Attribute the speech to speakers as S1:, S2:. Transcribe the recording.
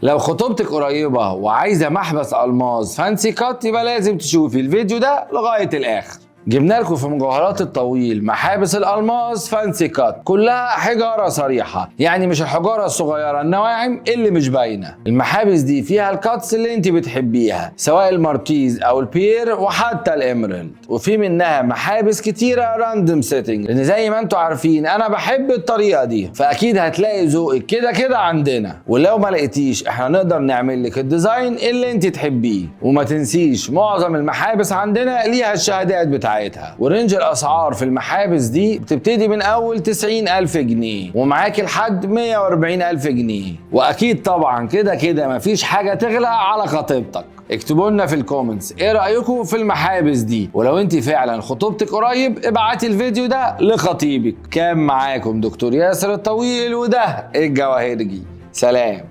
S1: لو خطوبتك قريبة وعايزة محبس ألماظ fancy cut يبقى لازم تشوفي الفيديو ده لغاية الآخر. جبنا لكم في مجوهرات الطويل محابس الألماس fancy cut، كلها حجارة صريحة، يعني مش الحجارة الصغيرة النواعم اللي مش باينة. المحابس دي فيها ال cuts اللي انت بتحبيها، سواء الماركيز او ال pear وحتى ال emerald، وفي منها محابس كتيرة random setting، لان زي ما انتم عارفين انا بحب الطريقة دي، فاكيد هتلاقي ذوقك كده كده عندنا. ولو ما لقيتيش احنا نقدر نعمل لك ال design اللي انت تحبيه. وما تنسيش معظم المحابس عندنا ليها الشهادات بتاعتها، و range الاسعار في المحابس دي بتبتدي من اول 90,000 جنيه ومعاك لحد 140,000 جنيه. واكيد طبعا كده كده مفيش حاجة تغلى على خطيبتك. اكتبوا لنا في ال comments ايه رأيكم في المحابس دي، ولو انت فعلا خطوبتك قريب ابعتي الفيديو ده لخطيبك. كان معاكم دكتور ياسر الطويل وده الجواهرجي. سلام.